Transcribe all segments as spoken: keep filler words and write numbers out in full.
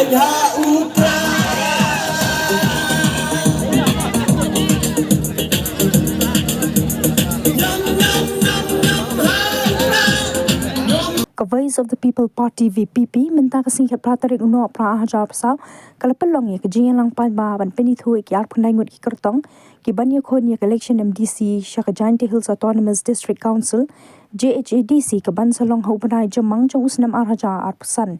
Ka Voice of the People Party V P P mynta ka sngi khatphra tarik u Nohprah arhajar arphew saw ka la pynlong ïa ka jingïalang paidbah ban pynithuh ïa ki arphew khyndai ngut ki kyrtong ki ban ïakhun ïa ka election M D C sha ka Jaintia Hills Autonomous District Council, J H A D C, ka ban sa long ha u bnai Jymmang jong u snem arhajar arphew san.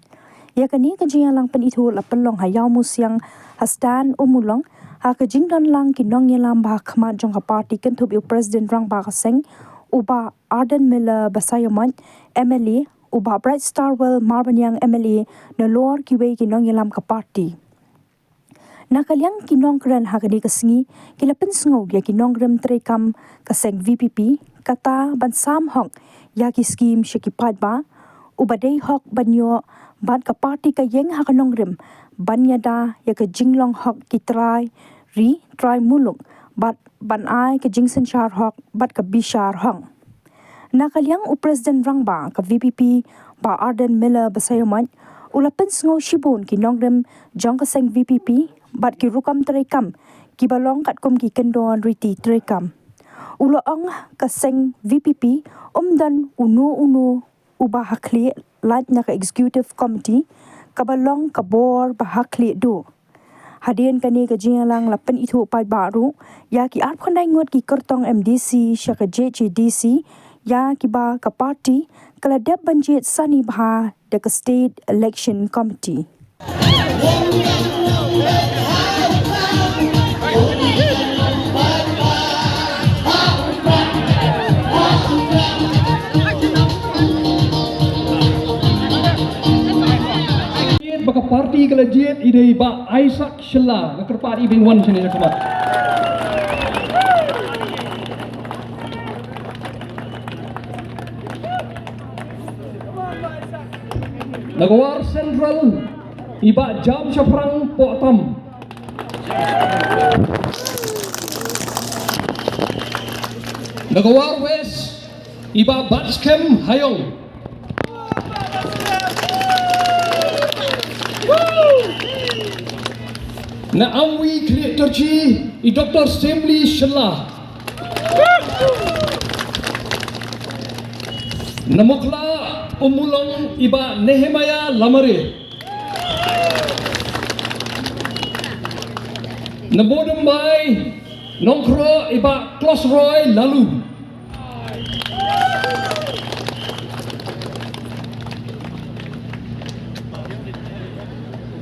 Ïa kane ka jingïalang pynithuh la pynlong ha Ïawmusiang ha Stan Ummulong ha ka jingdon lang ki nongïalam ba ha khmat jong ka party kynthup ïa u President Rangbah ka seng u Bah Ardent Miller Basaiawmoit, M L A, u Bah Brightstarwell Marbaniang, M L A, nalor kiwei ki nongïalam ka party. Na ka liang ki nongkren ha kane ka sngi ki la pynsngew ïa ki nongrim treikam ka seng V P P kata ban sam hok ïa ki skim sha ki paidbah, u ba dei hok ban ïoh bad ka party ka ïeng ha ka nongrim ban ïada ïa ka jinglong hok ki trai ri trai muluk bad ban ai ka jingsynshar hok bad ka bishar hok. Na ka liang u President Rangbah ka V P P, Bah Ardent Miller Basaiawmoit, u la pynsngew shibun ki nongrim jong ka seng V P P bad ki rukom treikam ki ba long katkum ki kyndon riti treikam. U la ong ka seng V P P ym don uno uno u ba ha khlieh lait na ka Executive Committee ka ba long ka bor ba ha khlieh duh. Hadien kane ka jingïalang la pynithuh paidbah ruh ïa ki arphew khyndai ngut ki kyrtong M D C sha ka J H A D C ïa ki ba ka party ka la dep ban jied sani bha da ka State Election Committee. Jied ba ka party ka la jied i dei Bah Isaac Shylla, nga kyrpad i ba in wan shane shakhmat. Na ka War Central i Bah Jamshaphrang Pohtam. Na ka War West i Bah Batskhem Hayong. Na Amwi Khlieh Tyrchi i Doctor Semli Shylla. Na Mukhla Ummulong i Bah Nehemiah Lamare. Na Bawdongbah Nongkhroh i Bah Klosroy Laloo.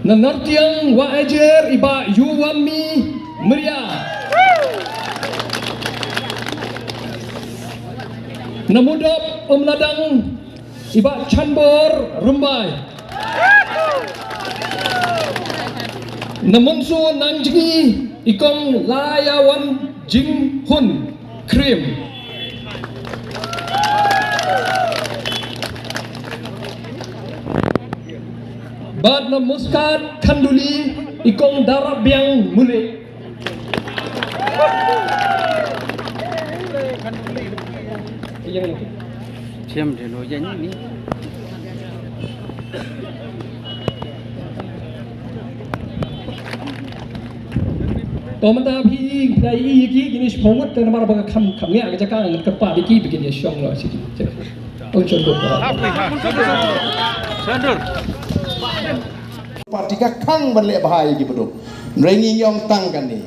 Na Nartiang Wahiajer i Bah Yuwammi Mria. Na Mudop Umladang i Bah Chanbor Rymbai. Na Mynso Nangjngi i Kong Laiawan Jinghun Krim. Bad na Muscat Khanduli i Kong Darapbiang Mule. Thiam de lo jan ni. To mynta phi phi ïa ki kine shiphew ngut te namar ba ka kham kham ïa ka jaka ngat ka pa ki ba kin ïa shong lo shi ki. Oh, shong ko. Party ka khang ban leh bha ïa ki baduk. Hynrei ngi ïong tang kane.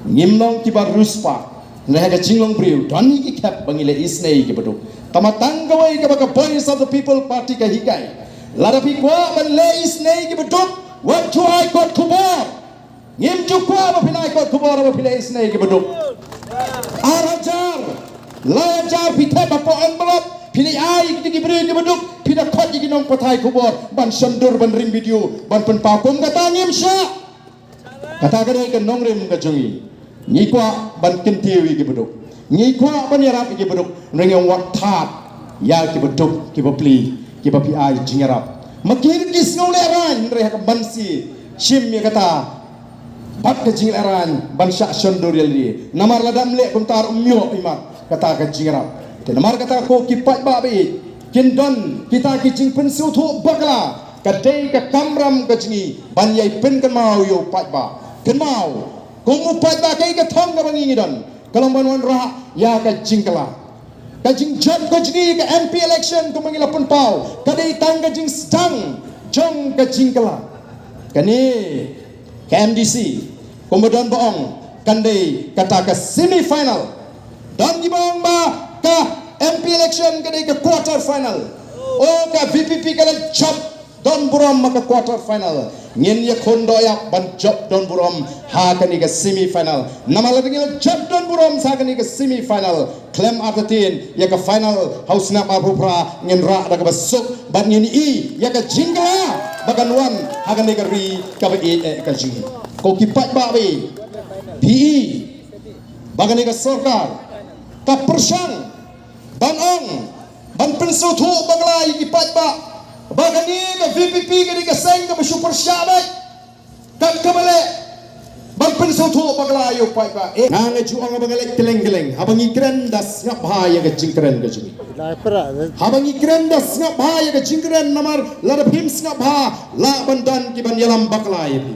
Ngim long kiba riewspah. Hynrei ha ka jinglong briew don hi ki khep ba ngi leh isynei ïa ki baduk. Tangba tang kawei kaba ka Voice of the People Party ka hikai. Lada phi kwah ban leh isynei ïa ki baduk, wat ju ai kot khubor. Ngim ju kwah ba phin ai kot khubor ba phi leh isynei ïa ki baduk. Ar hajar, lai hajar phi thep hapoh envelope, phi leit ai ïa ki briew ki baduk, phi da khot ïa ki nongpathai khubor ban shon dur, ban ring video, ban pynpaw kum kata. Ngim shah. Kata ka dei ka nongrim ka jong ngi. Ngi kwah ban kyntiew ïa ki baduk. Ngi kwah ban ïarap ïa ki baduk. Hynrei ngim wat thad ïa ki baduk, ki bapli, ki bapli ai jingïarap. Ma ki ruh ki sngew lehraiñ, hynrei ha ka ban si shim ïa kata. Bad ka jinglehraiñ ban shah shon dur ïa lade. Namar lada ym leh kumta ruh ym ïoh imat kata ka jingïarap. Te namar kata ko ki paidbah ba ïeit, kin don kita ki jingpynsngewthuh bakla. Ka dei ka kamram ka jong ngi ban ïai pynkynmaw ïa u paidbah. Kynmaw, kum u paidbah, kaei ka thong kaba ngi ngi don, ka long ban wanrah ïa ka jingkylla. Ka jingjop ka jong ngi ka M P election kumba ngi la pynpaw, ka dei tang ka jingsdang jong ka jingkylla. Kane ka M D C, kumba don ba ong, kan dei kata ka semi final. Don kiba ong ba ka M P election ka dei ka quarter final. O, ka V P P ka la jop don burom ha ka quarter final. Ngin ïakhun doh ïap ban jop don burom ha kane ka semi final. Namar lada ngi la jop don burom ha kane ka semi final, khlem artatien ïa ka final ha u snem arphew phra ngin rah da kaba suk bad ngin ïohi ïa ka jingkylla ba kan wan ha kane ka ri kaba ïeit eh ka jong ngi. Ko ki paidbah ba ïeit, phi i ba kane ka sorkar ka pyrshang ban ong, ban pynsngewthuh bakla ïa ki paidbah ba kane ka V P P ka dei ka seng kaba shu pyrshah beit. Kat kaba leh ban pynsngewthuh bakla ïa u paidbah. Eh, nga nga ju ong ba nga leh kylleng kylleng. Haba ngi kren da sngap bha ïa ka jingkren ka jong ngi. Haba ngi kren da sngap bha ïa ka jingkren, namar lada phim sngap bha, lah ban don ki ban ïalam bakla ïa phi.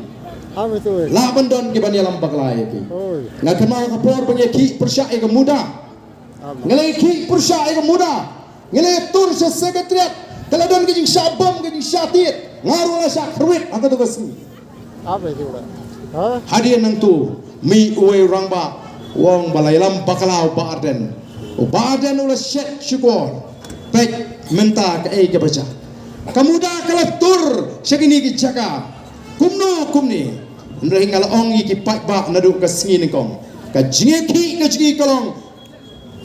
Lah ban don ki ban ïalam bakla ïa phi. Nga kynmaw ka por ba ngi khih pyrshah ïa ka MUDA. Nga la khih pyrshah ïa ka MUDA, nga la tur sha secretariat, ka la don ka jingshah bom, ka jingshah tied. Nga ruh la shah kyrwit ha kato ka sngi. Hadien nangto, mih uwei u rangbah, u ong ba la ïalam bakla u Bah Ardent. U Bah Ardent u la shet shukor. Peit mynta kaei kaba jia. Ka MUDA ka la tur sha kine ki jaka. Kumno kumne. Hynrei nga la ong ïa ki paidbah naduh ka sngi nyngkong, ka jingïakhih ka jong ngi ka long,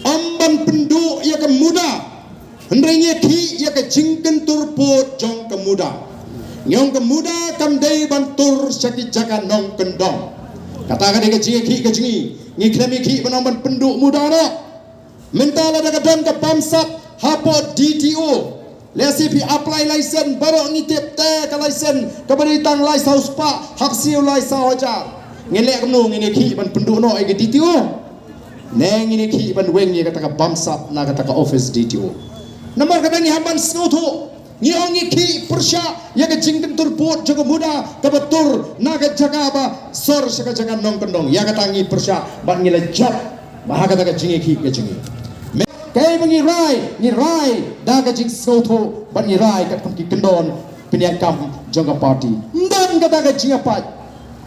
ym ban pynduh ïa ka MUDA, hynrei ngi ïakhih ïa ka jingkyntur pud jong ka MUDA. Ngi ong ka MUDA kam dei ban tur sha ki jaka nongkyndong. Kata ka dei ka jingïakhih ka jong ngi. Ngi khlem ïakhih ban ong ban pynduh MUDA noh. Mynta lada ka don ka bamsap hapoh D T O, lehse phi apply license, baroh ngi tip te ka license kaba dei tang lai saw spah, hap siew lai saw hajar. Ngin leh kumno, ngin ïakhih ban pynduh noh ïa ka D T O? Ne ngin ïakhih ban weng ïa kata ka bamsap na kata ka office D T O? Namar kata ngi hap ban sngewthuh. Ngi ong ngi khih pyrshah ïa ka jingkyntur pud jong ka MUDA kaba tur na ka jaka ba sor sha ka jaka nongkyndong. Ïa kata ngi pyrshah bad ngi la jop bad ha kata ka jingïakhih ka jong ngi. Kaei ba ngi rai, ngi rai da ka jingsngewthuh bad ngi rai katkum ki kyndon pynïaid kam jong ka party. Ym don kata ka jingïapait.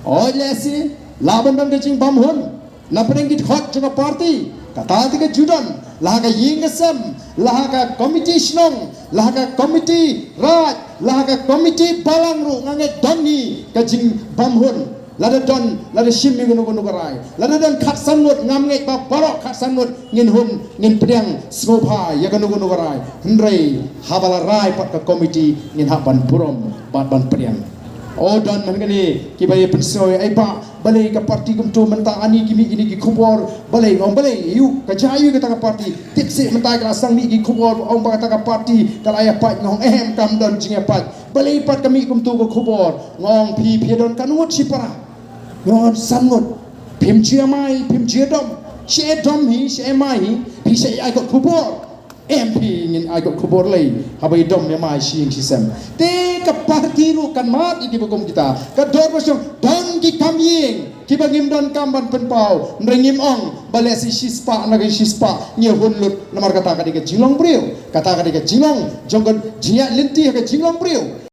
Oi lehse lah ban don ka jingbam hun na pdeng ki dkhot jong ka party. Kata te ka ju don, la ha ka ïing ka sem, la ha ka komiti shnong, la ha ka komiti raid, la ha ka komiti balang ruh nga ngeit don hi ka jingbam hun. Lada don, lada shim ïa kano kano ka rai, lada don khatsan ngut, ngam ngeit ba baroh khatsan ngut ngin hun, ngin pdiang sngewbha ïa kano kano ka rai. Hynrei haba la rai pat ka komiti ngin hap ban burom bad ban pdiang. O, don man kane kiba ïa pynsngew ïa i Bah, balei ka party kumto mynta, ani ki mih kine ki khubor, balei? Nga ong balei, ïa u ka jia ïa u kata ka party. Tip seh mynta ka la sdang mih ki khubor ong ba kata ka party ka la ïapait. Nga ong em, kam don jingïapait. Balei pat ka mih kumto ka khubor? Nga ong phi, phi don katno ngut shipara? Nga ong san ngut. Phim ju ïamai, phim ju ïadom. Sha ïadom hi, sha ïamai hi, phi sha ïai kot khubor. Em phi, ngin ai kot khubor lei haba ïadom ïamai shi ïing shi sem. Te ka party ruh kan mad ïa kiba kum kita. Ka dor ba shong don ki kam ïing kiba ngim don kam ban pynpaw. Hynrei ngim ong ba lehse shispah na ka shispah ngi hun lut. Namar kata ka dei ka jinglong briew. Kata ka dei ka jinglong jong ka jingïaid lynti ha ka jinglong briew.